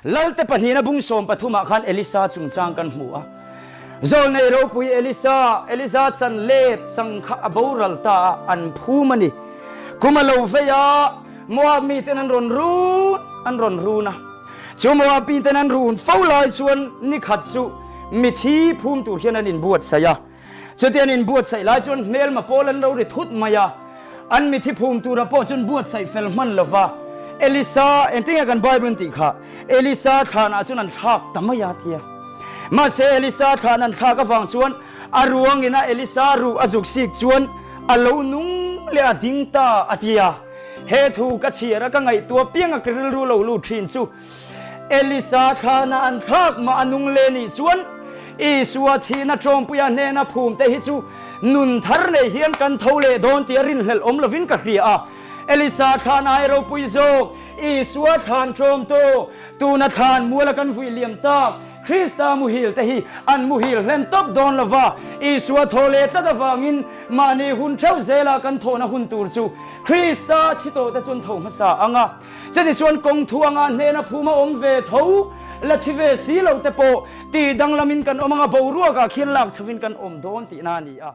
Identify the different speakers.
Speaker 1: Lalte pahnihna bung sawm pathumah khan Elisa chungchang kan hmu a. Zawlnei ropui Elisa, Eliza chan let chang kha a boral ta a, an phum a ni. Kum a lo vei a, Moab miten an rawn run, an rawn run a. Chu Moab miten an run fo lai chuan nikhat chu mithi phum tur hian an inbuatsaih a. Chuti an inbuatsaih lai chuan hmelma pawl an lo ri thut mai a, an mithi phum tura pawh chuan buatsaih fel hman lo va. Elisa, engtinge kan Bible in tih kha? Elisa thlanah chuan an thlak ta mai a tia. Mahse Elisa thlan an thlak avang chuan a ruangin a Elisa ruh a zuk sik chuan a lo nung leh a ding ta a tia. He thu ka chhiar a ka ngaihtuah piang a ka rilru lo lut thin chu Elisa thlana an thlak mah a nung le nih chuan Isua thihna tawngpuia hnena phum te hi chu nun thar nei hian kan tho leh dawn tih a rinhlelh awm lovin ka hria a. Elisa thlan ai ropui zawk Isua thlan tawmtu tuna thlan muala kan vui liam tak Krista muhil te hi an muhil hlen tawp dawn lova, Isua thaw leh tlat avangin mahni hun theuh zela kan thawhna hun tur chu Krista thi tawh te chuan tho hmasa ang a. Chutichuan kawng thu anga hnena phuma awm ve tho la thi ve si lo te pawh tih danglamin kan awm ang a, boruakah khian lak chhovin kan awm dawn tihna a ni a.